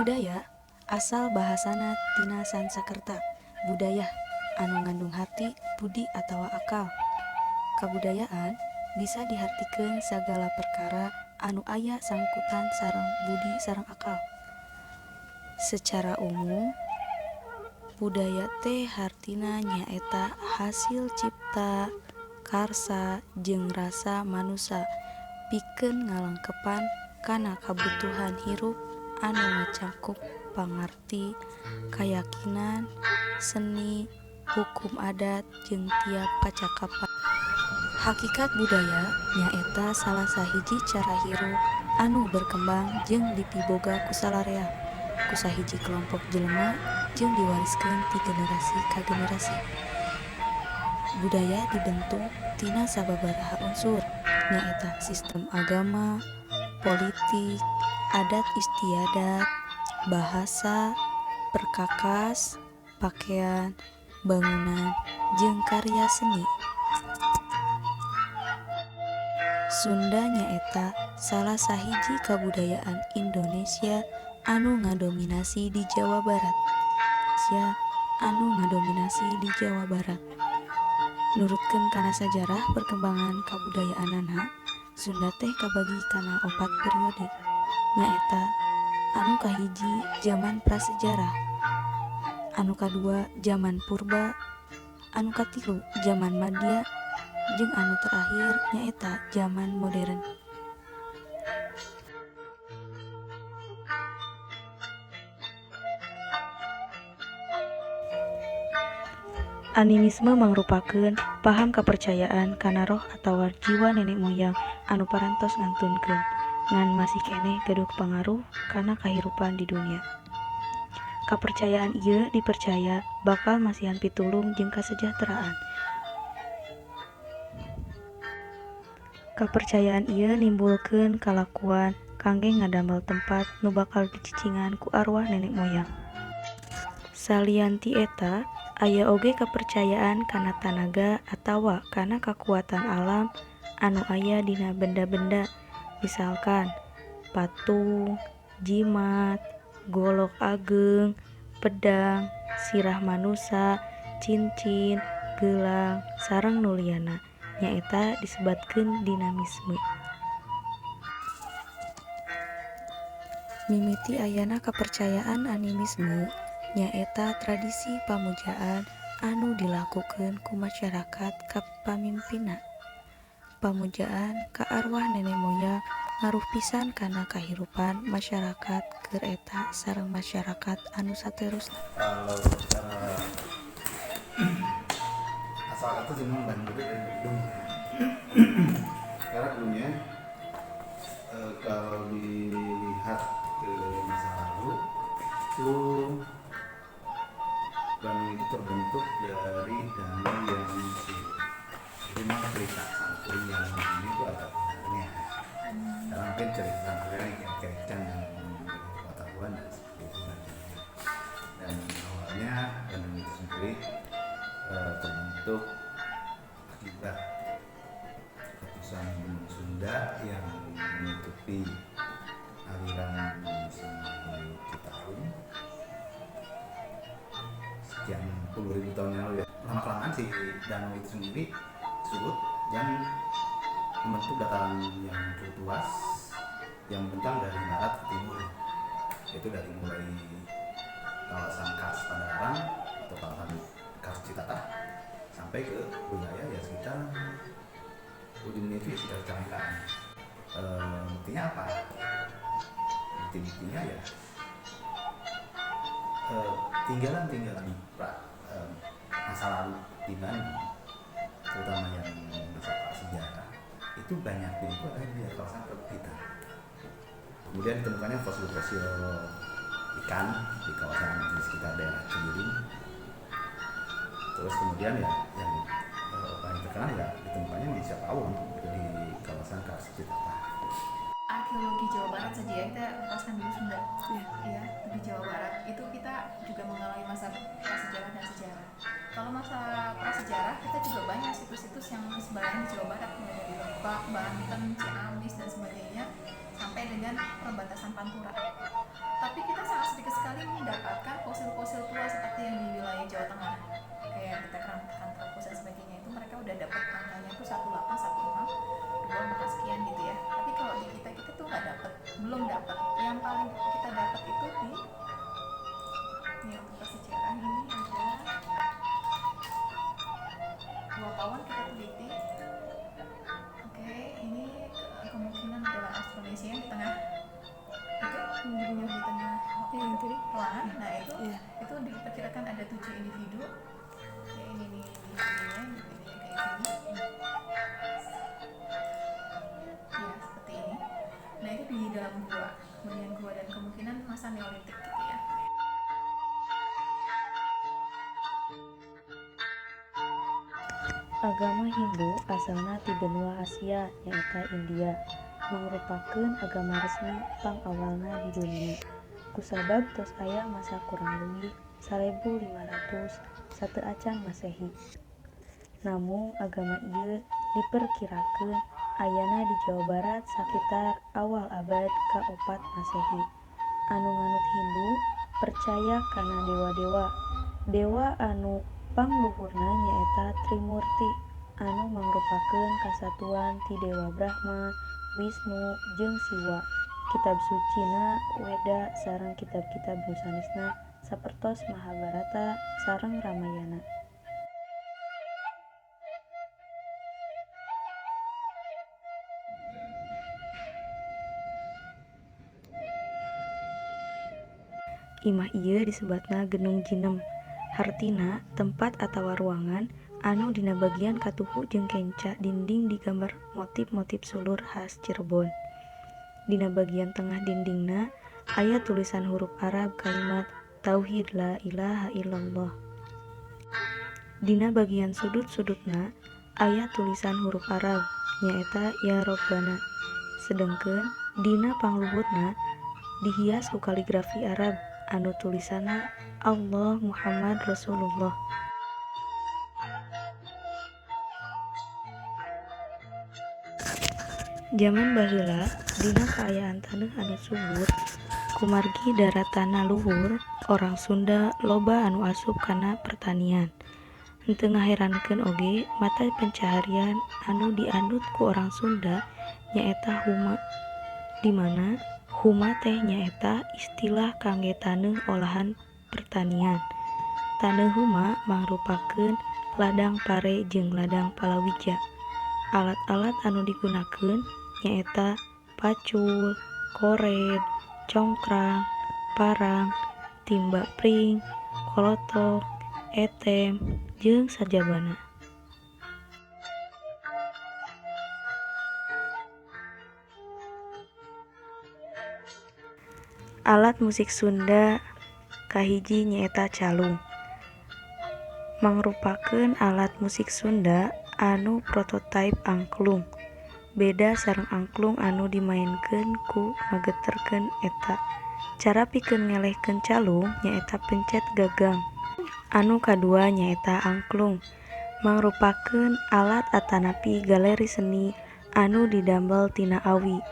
Budaya asal bahasana tina Sansekerta budayah anu ngandung harti budi atawa akal. Kabudayaan bisa dihartikeun sagala perkara anu aya sangkutan sareng budi sareng akal. Secara umum, budaya teh hartina nyaeta hasil cipta karsa jeung rasa manusa pikeun ngalengkepan kana kabutuhan hirup anu ngacakup pangarti, kayakinan, seni, hukum adat jeung tiap kacakapan. Hakikat budaya nyaeta salah sahiji cara hirup anu berkembang jeung dipiboga ku salarea ku sahiji kelompok jelema jeung diwariskeun ti generasi ka generasi. Budaya dibentuk tina sababaraha unsur, nyaeta sistem agama, politik, adat istiadat, bahasa, perkakas, pakean, bangunan, jeung karya seni. Sunda nyaeta salah sahiji kabudayaan Indonesia anu ngadominasi di Jawa Barat. Anu ngadominasi di Jawa Barat. Nurutkeun kana sajarah perkembangan kabudayaanana, Sunda teh kabagi kana opat periode, nyaeta anu kahiji zaman prasejarah, anu kadua zaman purba, anu katilu zaman madya, jeung anu terakhir nyaeta zaman modern. Animisme mangrupakeun paham kapercayaan kana roh atawa jiwa nenek moyang anu parantos ngantunkeun, ngan masih keneh gaduh pangaruh kana kahirupan di dunia. Kapercayaan ieu dipercaya bakal masihan pitulung jeung kasejahteraan. Kapercayaan ieu nimbulkeun kalakuan kangge ngadamel tempat nu bakal dicicingan ku arwah nenek moyang. Salian ti eta, aya oge kapercayaan kana tanaga atawa kana kakuatan alam anu aya dina benda-benda, misalkan patung, jimat, golok ageng, pedang, sirah manusa, cincin, gelang, sareng nu lianna, nyaeta disebatkeun dinamisme. Mimiti ayana kapercayaan animisme nyaeta tradisi pamujaan anu dilakukeun ku masyarakat ka pamimpinna. Pamujaan ka arwah nenek moyang ngaruh pisan kana kahirupan masyarakat keur eta sareng masyarakat anu saterusna. Kalau secara asal kata sih memang Bandung itu dari Bandung. Karena dulunya kalau dilihat ke masa lalu itu Bandung itu terbentuk dari danau yang surut. Jadi memang cerita Sangkuriang ini itu ada benarnya. Karena mungkin cerita Sangkuriang yang kaitkan dengan pengetahuan dan seperti itu. Dan awalnya Bandung itu sendiri terbentuk akibat letusan Gunung Sunda yang menutupi aliran Sungai Citarum sekian puluh ribu tahun yang lalu ya. Lama-kelamaan si danau itu sendiri surut dan membentuk dataran yang cukup luas yang membentang dari barat ke timur, yaitu dari mulai kawasan Kars Padalarang atau kawasan Kars Citatah sampai ke wilayah ya sekitar ujungnya itu ya sekitar Cangkang. Buktinya apa? Bukti-buktinya ya tinggalan-tinggalan masa lalu di Bandung, terutama yang masa prasejarah itu banyaknya itu ada di kawasan perbukitan. Kemudian ditemukannya fosil-fosil ikan di kawasan di sekitar daerah Cibiring. Terus kemudian ya yang paling terkenal ya ditemukannya manusia pawon itu di kawasan Kars Citatah. Arkeologi Jawa Barat saja ya, kita lepaskan dulu Sunda ya, di Jawa Barat itu kita juga mengalami masa prasejarah dan sejarah. Kalau masa prasejarah kita juga banyak situs-situs yang sebarannya di Jawa Barat, mulai dari Lebak, Banten, Ciamis dan sebagainya sampai dengan perbatasan Pantura. Tapi kita sangat sedikit Agama Hindu asalna ti benua Asia nyaeta India, mangrupakeun agama resmi pangawalna di dunia. Kusabab tos aya masa kurang leuwih 1500 sateuacan Masehi. Namung agama ieu diperkirakeun ayana di Jawa Barat sakitar awal abad ka-4 Masehi. Anu nganut Hindu percaya kana dewa-dewa. Dewa anu pangluhurna nyaeta Trimurti anu mangrupakeun kasatuan ti Dewa Brahma, Wisnu, jeung Siwa. Kitab sucina Weda sareng kitab-kitab nu sanesna sapertos Mahabharata sareng Ramayana. Imah ieu disebatna Gedung Jinem, hartina tempat atawa ruangan anu dina bagian katuhu jeung kenca dinding digambar motif-motif sulur khas Cirebon. Dina bagian tengah dindingna aya tulisan huruf Arab kalimat tauhid la ilaha illallah. Dina bagian sudut-sudutna aya tulisan huruf Arab nyaeta ya Robbana. Sedengkeun dina pangluhurna dihias ku kaligrafi Arab anu tulisanna Allah Muhammad Rasulullah. Jaman baheula dina kaayaan taneuh anu subur kumargi daratanna luhur, orang Sunda loba anu asup kana pertanian. Henteu ngaherankeun oge mata pencaharian anu dianut ku orang Sunda nyaeta huma, dimana huma teh nyaeta istilah kangge taneuh olahan pertanian. Taneuh huma mangrupakeun ladang pare jeung ladang palawija. Alat-alat anu digunakeun nyaeta pacul, kored, congkrang, parang, timba pring, kolotok, etem, jeung sajabana. Alat musik Sunda kahiji nyaeta calung. Mangrupakeun alat musik Sunda anu prototipe angklung. Beda sareng angklung anu dimaenkeun ku ngageterkeun eta. Cara pikeun ngelehkeun calung nyaeta pencet gagang. Anu kadua nyaeta angklung. Mangrupakeun alat atanapi galeri seni anu didamel tina awi.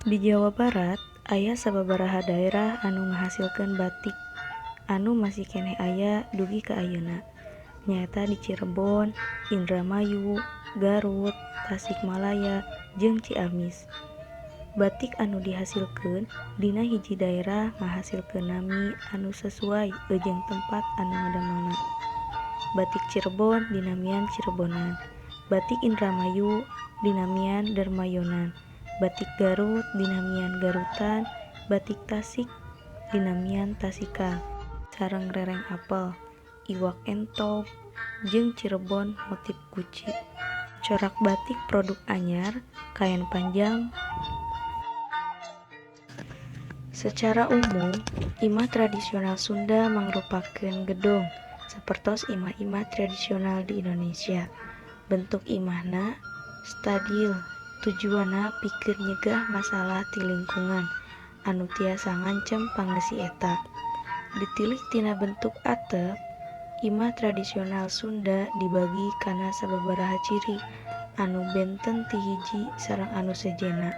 Di Jawa Barat aya sababaraha daerah anu ngahasilkeun batik anu masih keneh aya dugi ka ayeuna, nyaeta di Cirebon, Indramayu, Garut, Tasikmalaya, jeung Ciamis. Batik anu dihasilkeun dina hiji daerah ngahasilkeun nami anu sasuai jeung tempat anu ngadamelna. Batik Cirebon dinamian Cirebonan, batik Indramayu dinamian Dermayonan, batik Garut dinamian Garutan, batik Tasik dinamian Tasikan, sareng rereng apel, iwak entog, jeung Cirebon motif guci. Corak batik produk anyar, kaen panjang. Secara umum, imah tradisional Sunda mangrupakeun gedong, sapertos imah-imah tradisional di Indonesia. Bentuk imahna stadil, tujuanna pikeun nyegah masalah ti lingkungan anu tiasa ngancem pangeusi eta. Ditilik tina bentuk atep, imah tradisional Sunda dibagi kana sababaraha ciri anu benten ti hiji sareng anu sejenna.